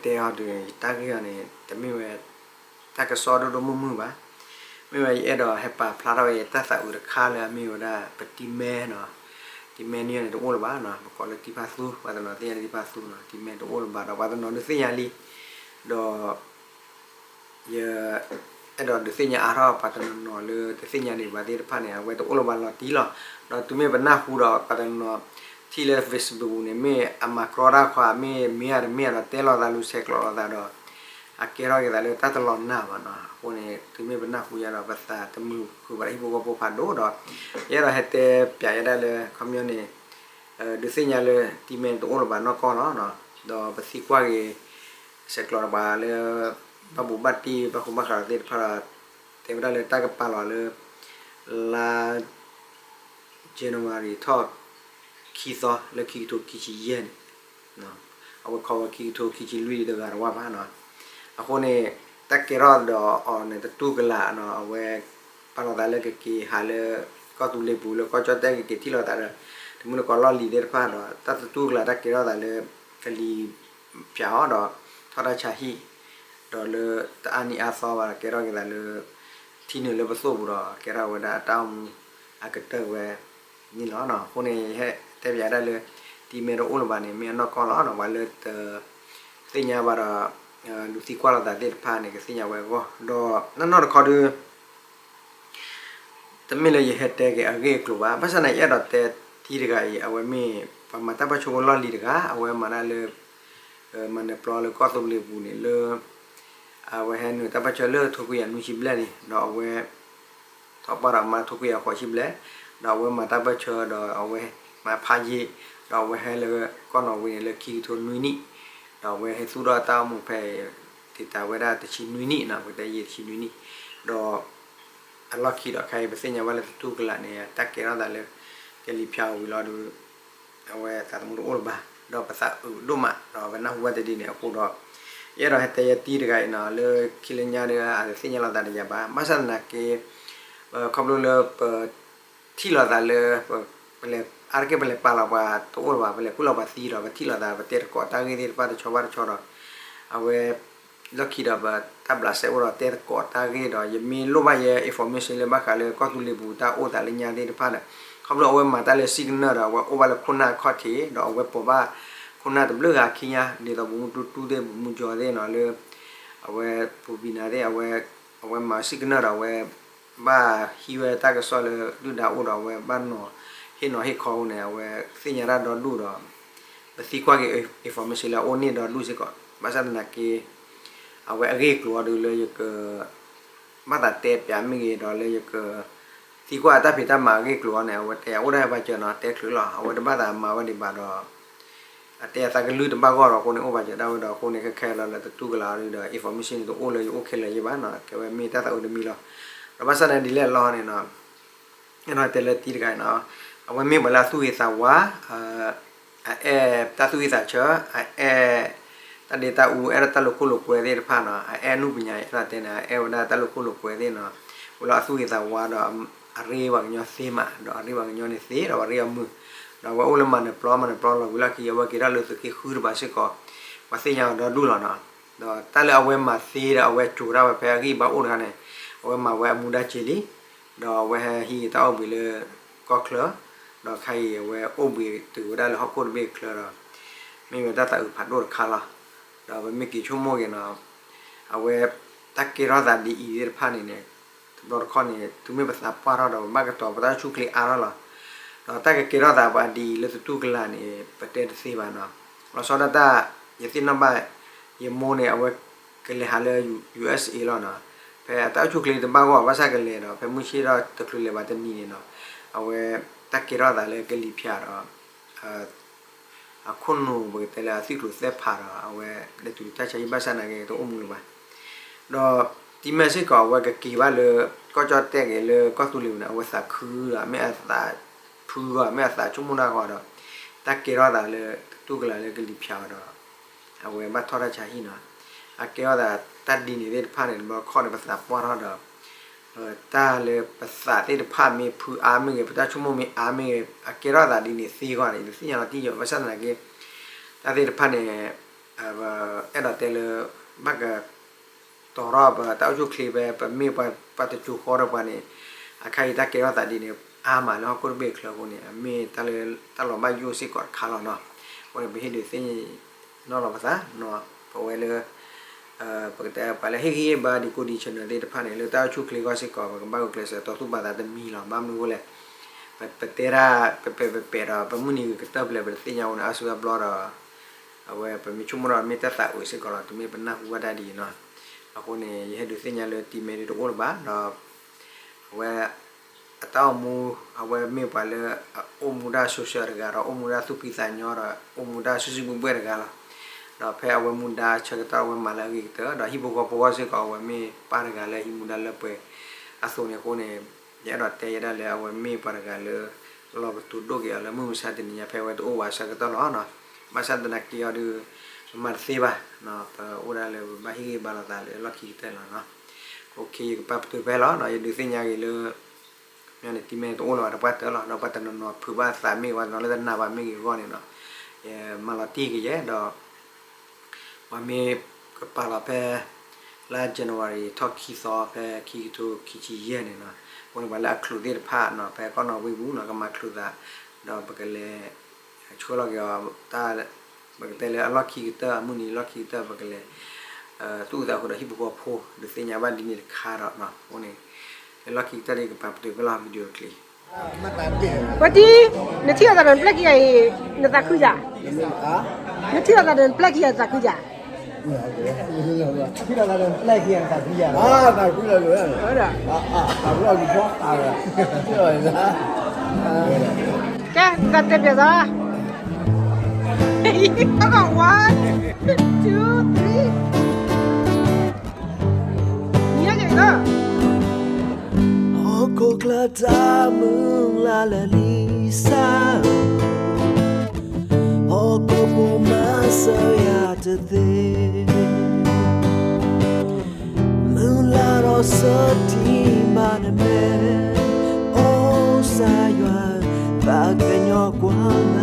တဲအီၤဒီး ယတၢ်ဂ့ၢ်အီၤန့ၣ် တမ့ၢ်ဝဲ တၢ်ကစီၣ်ဒိၣ်ဒိၣ်မုၢ်မုၢ်ဘၣ်. မ့ၢ်ဝဲယအဲၣ်ဒိးဟဲပာ်ဖျါထီၣ်ဝဲယတၢ်သးအုးတခါလၢအမ့ၢ်ဝဲဒၣ် ပတံၤမဲနီၤ, တံၤမဲန့ၣ်န့ၣ်တအိၣ်လၢၤဘၣ်နီၤ, ပကိးလၢတံၤဖါသူ, ပှၤတနီၤသ့ၣ်ညါလၢတံၤဖါသူနီၤ, တံၤမဲတအိၣ်လၢၤဘၣ်ဒီး ပှၤတနီၤဒုးသ့ၣ်ညါလံ, ဒီး ယ အဲၣ်ဒိးဒုးသ့ၣ်ညါအါထီၣ် ပှၤတနီၤနီၤလၢတသ့ၣ်ညါဒံးဘၣ်သ့ၣ်တဖၣ်န့ၣ် အဝဲတအိၣ်လၢၤဘၣ်လီၤတံၢ်လီၤ. ဒီးတုၤမ့ၢ်ပနၢ်ဟူဒီး ပှၤတနီၤထံၣ်လၢ Facebook န့ၣ် မ့ၢ်အမၤကြီတၢ်ခီ မ့ၢ်မ့ၢ်ဧါတမ့ၢ်ဧါဒီး တဲလိာ်သးလူၤဆဲးကျိးလိာ်သးဒီး အကဲထီၣ်က့ၤသးလၢတၢ်တလီၤနာ်ဘၣ်နီၤ. အဃိန့ၣ် တုၤမ့ၢ်ပနၢ်ဟူယါဒီး ပသးတမုာ်ဃုာ်ဘၣ် ဟံၣ်ဖိဃီဖိဖးဒိၣ်ဒီး ယအဲၣ်ဒိးဟဲတဲပၠးယဲဒၣ်လၢ ခီပညီန့ၣ် ဒုးသ့ၣ်ညါလၢ တံၤမဲတအိၣ်လၢၤဘၣ်နီၢ်ကီၢ်လီၤ. ဒီးပသံကွၢ်က့ၤ ဆဲးကျိးဒီးပှၤလၢ ဘၣ်ဘူးဘၣ်တံၢ် ဘၣ်ဃူဘၣ်ဃးသ့ၣ်တဖၣ်ဒီး တဲဝဲဒၣ်လၢတၢ်ကပာ်လီၤလၢ လါ January ထီၣ်ခံသီ လၢခံကထိခံဆံယဲၢ်န့ၣ် အဝဲခီဝဲခံကထိခံဆံလွံၢ်တဂၤတဝၢ်ဘၣ်နီၤ. အဃိန့ၣ် တၢ်ကဲထီၣ်ဒီးအီၤန့ၣ် တတူၢ်ကလာ်နီၤ, အဝဲ ပာ်လီၤသးလၢကက့ၤဟးလၢ ကီၢ်သူလ့ၤပူၤလၢကီၢ်ကၠီၣ်တဲၣ်ကက့ၤထံၣ်လိာ်သးဒီး တမုၢ်လၢကိးလီၢ်လံၤသ့ၣ်တဖၣ်ဒီး တၢ်တတူၢ်ကလာ်တၢ်ကဲထီၣ်သးလၢ ကလံၤဖၠးအီၤဒီး ထီၣ်တၢ်ဆါဟံၣ် ဒီးလၢတအါနံၤအါသီဘၣ်ဒီး ကဲထီၣ်က့ၤသးလၢ ထံနုာ်လၢပသိၣ်ပူၤဒီး ကဲထီၣ်ဝဲဒၣ်အတၢ်အိၣ်မူအကတၢၢ်ဝဲန့ၣ်လီၤ. အဃိန့ၣ် ယဟဲတဲပၠးဒၣ်လၢ တံၤမဲတအိၣ်လၢၤဘၣ်န့ၣ် မ့ၢ်အနီၢ်ကီၢ်လီၤ. ပှၤလၢတသ့ၣ်ညါဘၣ်ဒီး လူၤသံကွၢ်လိာ်သးသ့ၣ်တဖၣ်န့ၣ် ကသ့ၣ်ညါဝဲအဂီၢ် ဒီးနီၢ်နီၢ်တခီဒု တမ့ၢ်လၢယဟဲတဲက့ၤအဂ့ၢ်အကျိၤဘၣ်. ဘၣ်ဆၣ်သနာ် ယအဲၣ်ဒိးတဲတံၤတဂၤအံၤ အဝဲမ့ၢ် ပှၤမၤတၢ်ပၢဆှၢဖိလီၢ်လံၤတဂၤ အဝဲမၤတၢ်လၢ မၤနၢၤပျီလၢကီၢ်သူလ့ၤပူၤန့ၣ်လၢ အဝဲဟဲနုာ်တၢ်ပၢဆှၢလၢထိခွံကယၤနွံဆံဘျဲၣ်န့ၣ် ဒီးအဝဲ ထီၣ်ပှၢ်ဒီးမၤထိခွံကယၤဃိးဆံဘျဲၣ်, ဒီးအဝဲမၤတၢ်ပၢဆှၢဒီးအဝဲမၤဖးယံာ်, ဒီးအဝဲဟဲလၢကီၢ်နီၣ်ဝ့န့ၣ်လၢခံကထိနွံနံၣ်, ဒီးအဝဲဟဲသူၣ်ထီၣ်တၢ်အိၣ်မူဖဲ တံာ်တာ်ဝဲဒၣ်တဆံနွံနံၣ်နီၤ, ပကတဲယံာ်တဆံနွံနံၣ်, ဒီး အလီၢ်ခံဒီးခဲအံၤ ပသ့ၣ်ညါဘၣ်လၢတတူၢ်ကလာ်န့ၣ် တၢ်ကဲထီၣ်သးလၢ ကလံၤဖၠးအီၤဝံၤလီၤဒီး အဝဲသးသမူတအိၣ်လၢၤဘၣ်, ဒီးပသးအုးဒိၣ်မး ဒီးပနၢ်ဟူဘၣ်တဒ်န့ၣ်အဃိဒီး ယအဲၣ်ဒိးဟဲတဲယတံၤတဂၤအံၤနီၤ လၢခံလၢညါဒီး အတသ့ၣ်ညါလိာ်သးဒီးယၤဘၣ်. ဘၣ်ဆၣ်သနာ်က့ ခီဖျိလၢပ ထံၣ်လိာ်သးလၢ ပလဲၤ အါတက့ၢ်ပလဲၤပာ်လီၤပှၤတအိၣ်လၢၤဘၣ်, ပလဲၤကွၢ်လီၤပှၤသံဒီး ပထံၣ်လိာ်သး ပတဲသကိးတၢ်ဂ့ၢ်သ့ၣ်တဖၣ်တဆီဘၣ်တဆီဒီး အဝဲ လီၢ်ခံဒီးပတၢ်ဘျးစဲအိၣ်ဒီးတဲသကိးတၢ်ဂ့ၢ်ဒီး ယမ့ၢ်လိၣ်ဘၣ်ယဲ information လၢဘၣ်ဃးလၢကီၢ်သူလ့ၤပူၤတၢ်အိၣ်သးလၢညါသ့ၣ်တဖၣ်ဒီး ခီဖျိအဝဲမၤတၢ်လၢစံၣ်ကနၢၣ်ဒီး အဝဲအိၣ်ဘၣ်လၢခိၣ်နၢ်အခီၣ်ထံး ဒီးအဝဲပိာ်ဘၣ်ခိၣ်နၢ်တဘျုးဂၤခံညါ ဒ်သိးပမူတူတူသ့ၣ် ပမူကၠီသ့ၣ်နီၤ လၢ အဝဲပူၤဘံနၤသ့ၣ် အဝဲ အဝဲမၤစံၣ်ကနၢၣ်ဒီး အဝဲဘၣ်ဟံးဝဲတၢ်ကစီၣ်လၢဒုၣ်ဒါအိၣ်ဒီး အဝဲဘၣ်နီၤဟ့ၣ်နီၤဟ့ၣ်ခီအဃိန့ၣ် အဝဲသ့ၣ်ညါတၢ်ဒီဒူၣ်ဒီး ပသံကွၢ်က့ၤ information လၢအအိၣ်န့ၢ်ဒီဒူၣ်စ့ၢ်ကီး ဘၣ်ဆၣ်သနာ်က့ အဝဲအဂ့ၢ်အကျိၤအီၤဒုးလၢယက ဘၣ်သးတဲပၠးမ့ၢ်ဂ့ၤဒီးလၢယက သံကွၢ်အတၢ်ဖံးတၢ်မၤအဂ့ၢ်အကျိၤအီၤန့ၣ် အဝဲတဲယၤအိၣ်ဒၣ်ပှၤစၢၤနီၤ တဲချုးလီၤ အဝဲတဘၣ်သးမၤဝဲဒံးဘၣ်ဒီး အတဲအသးကလုၢ်တဘၣ်ဂီၢ်ဒီးအဃိန့ၣ် အိၣ်ပှၤစၢၤဒၣ်ဝဲဒီးအဃိန့ၣ် ခဲခဲလၢာ်လၢတတူၢ်ကလာ်အီၤဒုးဒီး information န့ၣ်တအိၣ်လၢယအိၣ်ခဲလၢာ်ယဲဘၣ်နီၤ ကဲဝဲမ့ၢ်တၢ်သးအုးတမံၤလီၤ. ဒီးဘၣ်ဆၣ်န့ၣ်ဒ်လဲၣ်အလီၢ်န့ၣ်နီၤ အဲၣ်ဒိးတဲလၢတံၤတဂၤအံၤနီၤ အဝဲမ့ၢ်ပှၤလၢအသူၣ်ဂ့ၤသးဝါ အအဲၣ်တၢ်သူၣ်ဝံၣ်သးဆၢ အအဲၣ်တၢ်ဒ့တၢ်အူ အဲၣ်ဒိးတၢ်လိာ်ခိၣ်လိာ်ကွဲသ့ၣ်တဖၣ်နီၤ အအဲၣ်အနုပညာ အဲၣ်ဒိးတဲန့ၣ် အအဲၣ်ဝဲဒၣ်တၢ်လိာ်ခိၣ်လိာ်ကွဲသ့ၣ်နီၤ ဝဲလၢအသူၣ်ဂ့ၤသးဝါဒီး အရ့ပှၤကညီသ့မး ဒီးအရ့ပှၤကညီန့ၣ်သ့ ဒီးပှၤရ့အီၤမုာ် ဒီးအဝဲအိၣ်လၢမၤနၢၤပျီ မၤနၢၤပျီလီၤဝံၤလီၢ်ခံ အဝဲက့ၤထီၣ်လၢသုးက့ဃုတဘၣ်စ့ၢ်ကီး ပှၤသ့ၣ်ညါအီၤဒီဒူၣ်လီၤနီၤ ဒီးတၢ်လၢအဝဲမၤသ့ဒီးအဝဲစိာ်ဒၣ်ဝဲဖဲအဂံၢ်ဘါအိၣ်တခါန့ၣ် အဝဲမၤဝဲအမူဒါစ့လံ ဒီးအဝဲဟဲဟံးတၢ်အိၣ်ဘှံးလၢကီၢ်ချၢ ဒီးခဲအံၤအဝဲအိၣ်ဘှံးတုၤဝဲဒၣ်လၢဟီၣ်ခိၣ်တဘ့ၣ်အချၢဒီး မ့ၢ်ဝဲတၢ်သးအုးဖးဒိၣ်တခါလီၤ. ဒီးပမ့ၢ်က့ၤဆိကမိၣ်က့ၤနီၤ အဝဲတၢ်ကဲထီၣ်သးဒ်အံၤသ့ၣ်တဖၣ်န့ၣ်န့ၣ် တဘျီတခီၣ်န့ၣ် တုၤမ့ၢ်ပသးပှၢ်ထီၣ်ဒီး ပဘၣ်ကတီၤပတၢ်အိၣ်ဆူၣ်ချ့အါထီၣ်လီၤ. ဒီးတၢ်ကကဲထီၣ်သးပှၤဒ်အံၤလၢတတူၢ်ကလာ်န့ၣ် ပတဲတသ့ဘၣ်နီၤ. လီၤဆီဒၣ်တၢ် ယသ့ၣ်နီၣ်ဘၣ် ယမိၢ်န့ၣ် အဝဲကလဲၤဟးလၢ ယူႇအ့ၣ်စ့ၣ်အ့ၣ်လီၤနီၤ. ဖဲအတၢ်အိၣ်ဆူၣ်ချ့တဘၣ်ဂီၢ် ဘၣ်ဆၣ်ကလဲၤဒီး ဖဲမုၢ်ဆ့ၣ်ထီၣ်တချုးလဲၤဘၣ်တနံၤန့ၣ်နီၤ အဝဲတၢ်ကဲထီၣ်သးလၢကလံၤဖၠးဒီး အခိၣ်နူာ်ပကတဲလၢအသွံၣ်ကျိၤသဲဖးဒီး အဝဲလဲၤတုၤတၢ်ဆါဟံၣ်ဘၣ်ဆၣ်သနာ်က့ တအိၣ်မူလၢၤဘၣ်. ဒီးတံၤမဲစ့ၢ်ကီး အဝဲကက့ၤဘၣ်လၢ ကီၢ်ကၠီၣ်တဲၣ်က့ၤလၢကီၢ်သူလ့ၤပူၤန့ၣ် အဝဲသးခုဒီး မ့ၢ်အသးဖုအဂီၢ် မ့ၢ်အသးဆိကမိၣ်တၢ်ဂီၢ်ဒီး တၢ်ကဲထီၣ်သးလၢတတူၢ်ကလာ်လၢကလံၤဖၠးအီၤဒီး အဝဲဘၣ်ထီၣ်တၢ်ဆါဟံၣ်နီၤ. အကဲထီၣ်သးတၢ်ဒ်န့ၣ်သ့ၣ်တဖၣ်န့ၣ် တဘျီတခီၣ်န့ၣ် ပသးပှၢ်ထီၣ်ဒီး တၢ်လၢပသးသ့ၣ်တဖၣ်မ့ၢ်ဖုအါမ့ၢ်ဂ့ၤ ပတၢ်ဆိကမိၣ်မ့ၢ်အါမ့ၢ်ဂ့ၤ အကဲထီၣ်သးဒ်န့ၣ်သ့အဂီၢ်န့ၣ် ယတသ့ၣ်ညါလီၤတံၢ်ယီၤ ဘၣ်ဆၣ်သနာ်က့ တၢ်သ့ၣ်တဖၣ်န့ၣ် အဲၣ်ဒိးတဲလၢ ဘၣ်ကတီၤထီၣ်ပတၢ်အိၣ်ဆူၣ်အိၣ်ချ့ဖဲ ပမ့ၢ်ပှၤတစိၤဃီဒီးပှၤန့ၣ် အခါအံၤတၢ်ကဲထီၣ်သးဒ်န့ၣ် အါမးလၢဟီၣ်ခိၣ်တဘ့ၣ်အချၢအဃိန့ၣ် အမ့ၢ်တၢ်လၢတၢ်လီၤဘၣ်ယိၣ်စ့ၢ်ကီးတခါလီၤနီၤ. အဃိန့ၣ် ပဟ့ၣ်ဒုးသ့ၣ်နီၣ်လီၤပသး ပဝဲလၢ ပကတဲပှၤလၢဟ့ၣ်ဂံၢ်ဟ့ၣ်ဘါဒံးကိးဒံး channel သ့ၣ်တဖၣ်န့ၣ် လၢတၢ်အိၣ်ဆူၣ်အိၣ်ချ့အဂီၢ်စ့ၢ်ကီး ပကဘၣ်ဂုာ်ကျဲးစၢးတီၤသူၣ်ပာ်သးတမံၤလီၤ. ဘၣ်မနုၤအဃိလဲၣ် ပတဲဒၣ် ပပဲာ်ပပဲာ်ဒီး ပမုၢ်နံၤကတၢၢ်ဖဲလဲၣ် ပတသ့ၣ်ညါအဃိန့ၣ် အါစုအါဘျီဒီး အဝဲပမ့ၢ်ဆိကမိၣ်ဒီးမ့ၢ်တၢ်သးအုးစ့ၢ်ကီးလီၤ တမ့ၢ်ပနၢ်ဟူဘၣ်တၢ်ဒ်အံၤနီၤ. အဃိန့ၣ် ယဟဲဒုးသ့ၣ်ညါလၢတံၤမဲဒ်တအိၣ်လၢၤဘၣ်ဒီး အဝဲ အတၢ်အိၣ်မူ အဝဲမ့ၢ်ပှၤလၢ အိၣ်မူဒၣ် social တဂၤဒီး အိၣ်မူဒၣ်သူၣ်ဖှံသးညီဒီး အိၣ်မူဒၣ်စုစုဘှဲၣ်ဘှဲၣ်တဂၤလီၤ. ဒီးဖဲအဝဲမူဒါဆၢကတီၢ်အဝဲမၤလၢအဂ့ၤကတၢၢ် ဒီးဟံၣ်ဖိဃီဖိအဂီၢ်စ့ၢ်ကီး အဝဲမ့ၢ်ပၢ်တဂၤလၢဟံးမူဒါလၢပှဲၤအသိးန့ၣ်အဃိန့ၣ် ယအဲၣ်ဒိးတဲယဲဒၣ်လၢအဝဲမ့ၢ်ပှၤတဂၤလၢ လီၤကတိၤဒိၣ်က့ၤအီၤလၢမုၢ်မဆါတနံၤညါ ဖဲအဝဲတအိၣ်ဘၣ်အဆၢကတီၢ်လီၤ. ဘၣ်ဆၣ်သနာ်က့အီၤဒီး ပမၤတသ့ဘၣ်, ပအိၣ်ဒၣ်လၢပဘၣ်ဟ့ၣ်ဂံၢ်ဘါလိာ်သးလၢလီၢ်ခံကတၢၢ်လီၤ. ယကပာ်ပတုာ်ဖဲလီၤ ယဒုးသ့ၣ်ညါဂ့ၤလၢ မ့ၢ်န့ၣ် တံၤမဲတအိၣ်လၢၤဘၣ်တပှၢ်တၢၢ်လီၤ ဒီးပှၤတနီၤနီၤဖုးဘၣ်သးမ့ၢ်ဂ့ၤ ပှၤတနီၤလၢတနာ်ဘၣ်မ့ၢ်ဂ့ၤအဂီၢ်န့ၣ်ဒီး ယမၤလီၤတံၢ်ကယဲၢ်ဒီး ပှၤမ့ၢ်ကပာ်လီၤဖဲ လါ January ထီၣ်ခံသီ ဖဲခံကထိခံဆံယဲၢ်န့ၣ်လီၤ. အဃိန့ၣ် ပှၤလၢအချုးသ့ၣ်တဖၣ်နီၤ ဖဲကီၢ်နီၣ်ဝ့ၢ်ပူၤနီၤ ကမၤချုးသး ဒီးပကလဲၤ ဆှၢလီၤက့ၤအီၤ တၢ် ပကတဲလၢအလီၢ်ခံကတၢၢ် အမုၢ်နံၤလီၢ်ခံကတၢၢ် ပကလဲၤ သူၣ်အုးသးအုးဒီးဟံၣ်ဖိဃီဖိ ဒုးသ့ၣ်ညါဘၣ်ဒ်န့ၣ်တခါဒီး အဃိန့ၣ် လၢလီၢ်ခံကတၢၢ်ဒ်ကပာ်ပတုာ်ဖဲလီၤ video clip ပှၤတံၤ, နထံၣ်လိာ်သးဒီးနပျဲၢ်ခံဂၤအံၤ နသးခုဧါ, နထံၣ်လိာ်သးဒီးနပျဲၢ်ခံဂၤနသးခုဧါ, ထံၣ်လိာ်သးဒီးနပျဲၢ်ခံဂၤနသးခုဧါ, သးခုလီၤလီၤ, ကဲ နသးတဲပျဲသး, one, two, three, နံၤဟဲက့ၤလီၤ ဟီၣ်ခိၣ်ချၢတၢ်မုၢ်လၢ်လၢာ်လံ စၢ်ဧၢ, ဟီၣ်ခိၣ်ဖိမၤစၢၤယၤတသ့, မုၢ်လၢ်ဒီးဆၢထံၣ်မၤနမဲာ်, အိၣ်စၢ်ယွၤ, ပှၤကညီကွၢ်